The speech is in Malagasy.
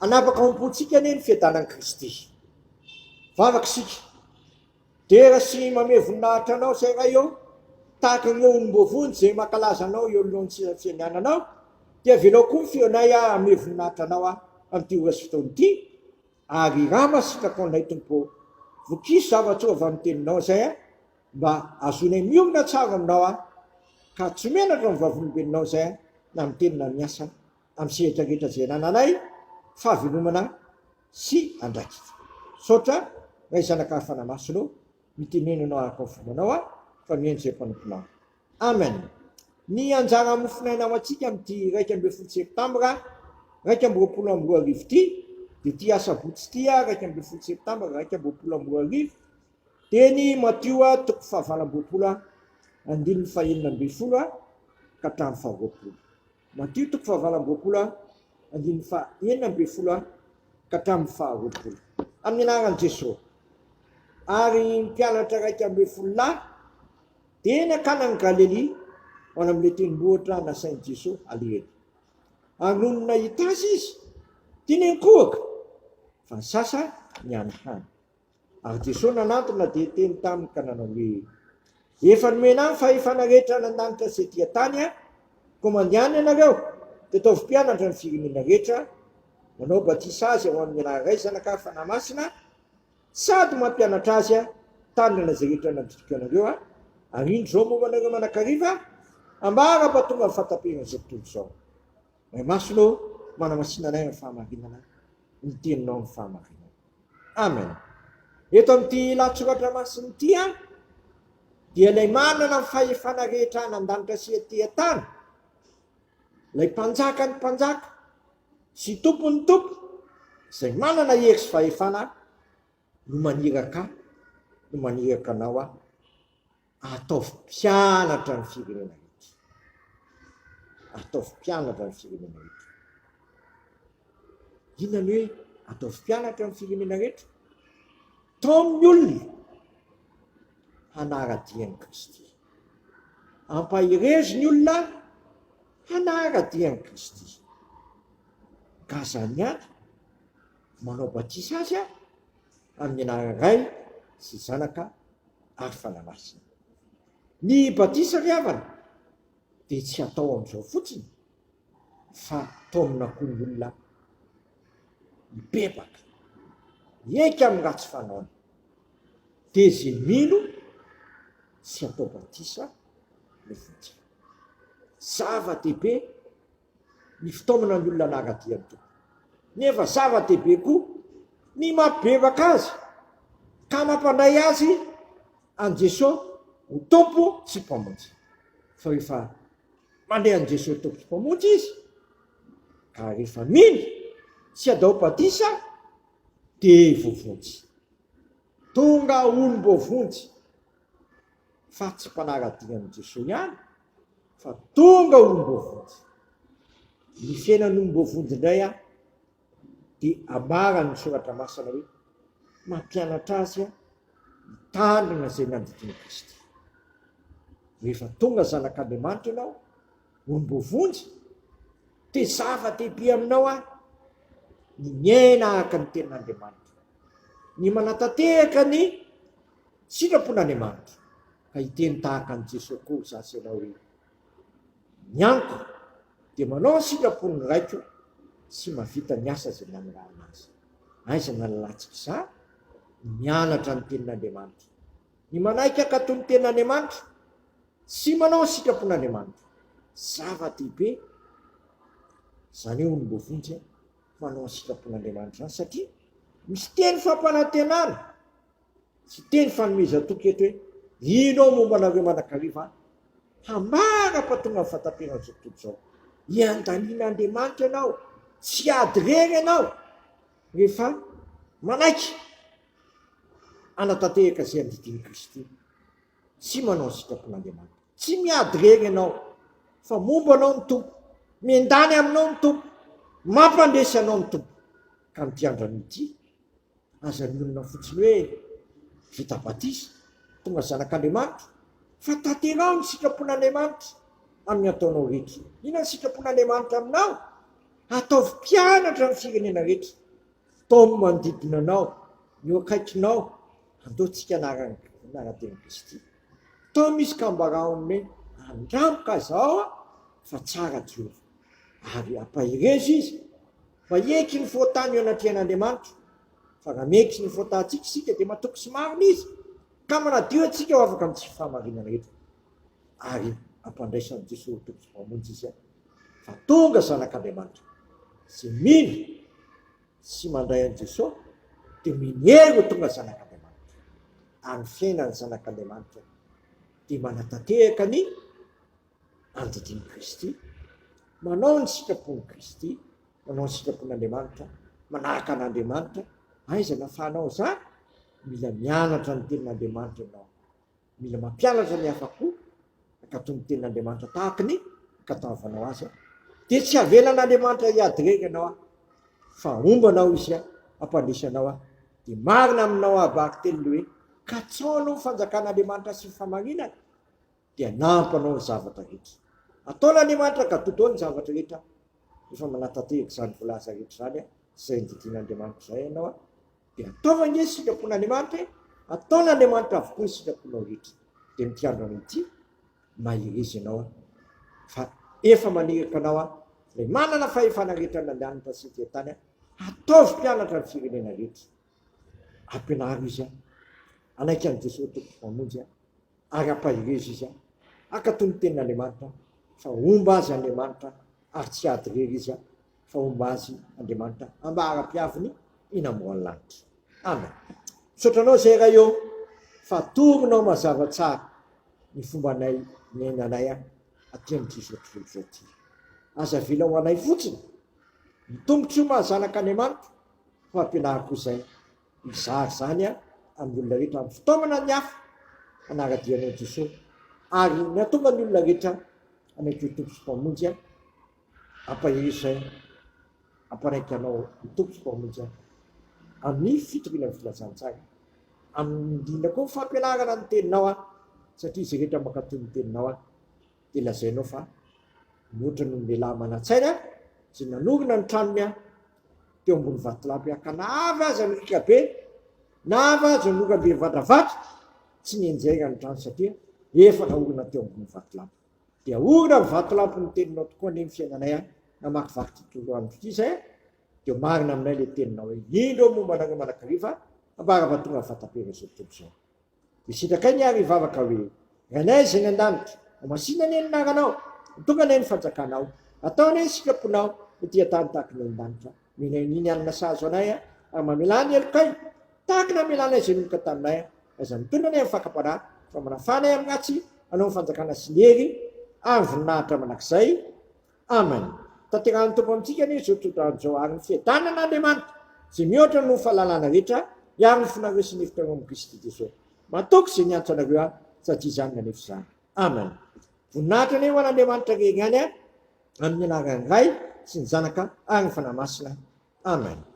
Hanapaka ao am-pontsika anie ny fiadanan'i Kristy. Vavaka isika. Dera sy mamehy voninahitra Anao izay Ray ô, tahaka ireo olom-boavonjy izay mankalaza Anao eo anoloan'ny seza fiandriananao, dia avelao koa ny feonay hamehy voninahitra Anao amin'ity ora sy fotoana ity, ary rama sitrako anay Tompo ô, vokiso zava-tsoa avy amin'ny Teninao izay mba hahazoanay miorina tsara aminao ka tsy menatra ny vavolombelonao izay na miteny na miasa amin'ny sehatra rehetra izay anananay fahavelomana sy andraikitra. Misaotra Ray Zanaka ary Fanahy Masina ô, mitenena Ianao araka ny fombanao aho fa mihaino izay mpanomponao. Amen. Ny anjara mofonaina ho antsika amin'ity 11 septambra 2021 ity dia ity asabotsy ity 11 septambra 2021 dia ny Matio toko fahavalo amby roapolo andininy fahenina ambin'ny folo ka hatramin'ny faharoapolo. Matio toko fahavalo amby roapolo andininy faha-16 ka hatramin'ny faha-20. Amin'ny anaran'i Jesoa. Ary ny mpianatra 11 lahy dia nankany any Galilia ho any amin'ilay tendrombohitra nasain'i Jesoa halehany. Ary nony nahita azy izy, dia niankohoka, fa ny sasany nihanahana. Ary Jesoa nanantona dia niteny taminy ka nanao hoe, Efa nomena ahy ny fahefana rehetra any an-danitra sy ety an-tany aho, koa mandehana ianareo, dia ataovy mpianatra ny firenena rehetra, manao batisa azy ao amin'ny anaran'ny Ray, Zanaka ary Fanahy Masina, sady mampianatra azy hitandrina izay rehetra nandidiko anareo aho, ary indro izao momba anareo mandrakariva, ambara mba tonga ny fahataperan'izao tontolo izao. Ray Masina ô, manamasina anay amin'ny fahamarinana, ny teninao ny fahamarinana. Amen. Eto amin'ity lahatsoratra masina ity an, dia ilay manana ny fahefana rehetra any an-danitra sy ety an-tany, ilay mpanjakan'ny mpanjaka sy tompon'ny tompo, izay manana hery sy fahefana no maniraka ahy, no maniraka anao aho, ataovy mpianatra ny firenena rehetra. Ataovy mpianatra ny firenena rehetra. Inona ny hoe ataovy mpianatra ny firenena rehetra? Taomy ny olona hanara-dia an'i Kristy. Ampaherezo ny olona hanara-dia an'i Kristy. Ka zany ihany, manao batisa azy aho amin'ny anaran'ny Ray sy Zanaka ary Fanahy Masina. Ny batisa ry havana dia tsy atao amin'izao fotsiny fa taomina koa ny olona hibebaka, hiaiky amin'ny ratsy fanaony. Dia izay mino sy atao batisa no vonjena. Zava-dehibe ny fitaomana ny olona hanara-dia ny Tompo. Nefa zava-dehibe koa ny mampibebaka azy ka mampandray azy an'i Jesoa ho Tompo sy Mpamonjy. Fa rehefa mandray an'i Jesoa Tompo sy Mpamonjy izy, ka rehefa mino sy adao batisa dia voavonjy. Tonga olom-boavonjy fa tsy mpanara-dia an'i Jesoa ihany fa tonga olom-boavonjy. Ny fiainan'olom-boavonjy indray an, dia ambaran'ny soratra masina hoe mampianatra azy hitandrina izay nandidian'i Kristy. Rehefa tonga zanak'Andriamanitra ianao, olom-boavonjy, dia zava-dehibe aminao an, ny miaina araka ny tenin'Andriamanitra, ny manatanteraka ny sitrapon'Andriamanitra. Ka hiteny tahaka an'i Jesoa koa za sy ianao hoe, Ny amiko dia manao ny sitrapon'ny Raiko sy mahavita ny asa izay nanirahana azy. Aiza no halalantsika izany? Ny mianatra ny Tenin'Andriamanitra. Ny manaiky hankatò ny Tenin'Andriamanitra sy manao ny sitrapon'Andriamanitra. Zava-dehibe izany hoe olom-boavonjy manao ny sitrapon'Andriamanitra izany satria misy teny fampanantenana Tsy teny fanomezan-toky eto hoe ino aho momba anareo mandrakariva hambara fa tonga ny fahataperan'izao tontolo izao. Iandanian'Andriamanitra ianao, tsy hiady irery ianao rehefa manaiky hanatanteraka izay andidian'i Kristy sy manao ny sitrapon'Andriamanitra. Tsy miady irery ianao fa momba anao ny Tompo, miandany aminao ny Tompo, mampandresy anao ny Tompo. Ka amin'ity andro anio ity, Aza mionona fotsiny hoe vita batisa, tonga zanak'Andriamanitra, fa tanteraho ny sitrapon'Andriamanitra amin'ny ataonao rehetra. Inona ny sitrapon'Andriamanitra aminao? Ataovy mpianatra ny firenena rehetra. Taomy manodidina anao, ny eo akaikinao, andao tsika hanara-dia an'i Kristy. Taomy izy ka ambarao aminy hoe, Andramo ka izao fa tsara Jehovah. Ary ampaherezo izy fa hieky ny fahotany eo anatrehan'Andriamanitra. Fa raha mieky ny fahotantsika isika dia matoky sy marina Izy, ka manadio antsika ho afaka amin'ny tsy fahamarinana rehetra. Ary ampandraisan'i Jesoa ho Tompo sy Mpamonjy izy fa tonga zanak'Andriamanitra. Izay mino sy mandray an'i Jesoa dia minery ho tonga zanak'Andriamanitra. Ary ny fiainan'ny zanak'Andriamanitra dia manatanteraka ny andidian'i Kristy, manao ny sitrapon'i Kristy, manao ny sitrapon'Andriamanitra, manahaka an'Andriamanitra. Aiza no ahafahanao izany? Mila mianatra ny tenin'Andriamanitra ianao. Mila mampianatra ny hafa koa hankatò ny tenin'Andriamanitra tahaka ny ankatoavanao azy. Dia tsy havelan'Andriamanitra hiady irery ianao fa homba anao Izy hampandresy anao. Dia marina aminao aho teny hoe katsaho aloha ny fanjakan'Andriamanitra sy ny fahamarinany dia hanampy anao ny zavatra rehetra. Ataon'Andriamanitra ka dodao ny zavatra rehetra rehefa manatanteraka izany voalaza rehetra izany izay nodidian'Andriamanitra izay ianao. Dia ataovy ange ny sitrapon'Andriamanitra e! Ataon'Andriamanitra avokoa ny sitraponao rehetra. Dia amin'ity andro anio ity, mahereza ianao aho, fa efa maniraka anao aho, ilay manana fahefana rehetra any an-danitra sy ety an-tany aho, ataovy mpianatra ny firenena rehetra. Ampianaro izy aho, hanaiky an'i Jesoa Tompo sy Mpamonjy aho, ary ampaherezo izy aho, hankatò ny tenin'Andriamanitra, fa homba azy Andriamanitra, ary tsy hiady irery izy aho, fa homba azy Andriamanitra ambara-piaviny eny ambonin'ny lanitra. Amen. Misaotra anao izay Ray ô fa atoronao mazava tsara ny fombanay niainanay aty amin'ity izao tontolo izao ity. Aza avela ho anay fotsiny ny tombontsoa maha zanak'Andriamanitra fa ampianaro koa izay mizara izany amin'ny olona rehetra amin'ny fitaomana ny hafa hanara-dia anao Jesoa ary ny hahatonga ny olona rehetra hanaiky ho Tompo sy Mpamonjy Ampahery izay hampanaiky anao ny Tompo sy Mpamonjy ahy amin'ny fitoriana ny filazantsara, amin'ny indrindra koa ny fampianarana ny teninao aho, satria izay rehetra mankatò ny teninao aho dia lazainao fa mihoatra noho ny lehilahy manan-tsaina izay nanorina ny tranony aho teo ambony vatolampy aho, ka na avy aza ny riaka be, na avy aza ny oram-be mivandravandra, tsy nianjera ny trano satria efa naorina teo ambony vatolampy. Dia orina ny vatolampy ny teninao tokoa anie ny fiainanay an, namakivaky ity tontolo andro ity izay an, dia marina aminay ilay teninao hoe indro aho momba anareo mandrakariva ambara-pahatonga ny fahatapera izao tontolo izao. Dia sitrakay ny ary hivavaka hoe, Rainay izay any an-danitra, homasina anie ny anaranao, ho tonga anie ny fanjakanao, atao anie ny sitraponao ety an-tany tahaka ny any an-danitra. Omenay ny hanina sahaza anay an, ary mamelà ny helokay tahaka ny namelanay izay meloka taminay an. Aza mitondra anay amin'ny fakam-panahy, fa manafà anay amin'ny ratsy, Anao ny fanjakana sy ny hery ary ny voninahitra mandrakizay. Amen. Tanterahin'ny Tompo amintsika anie izao tsodrano izao, ary ny fiadanan'Andriamanitra, izay mihoatra noho ny fahalalana rehetra, hiaro ny fonareo sy ny hevitrareo amin'i Kristy Jesosy. Matoky izay niantso anareo aho, sady Izy ihany nanefa izany. Amen. Voninahitra anie ho an'Andriamanitra irery ihany, amin'ny anaran'ny Ray sy ny Zanaka ary ny Fanahy Masina. Amen.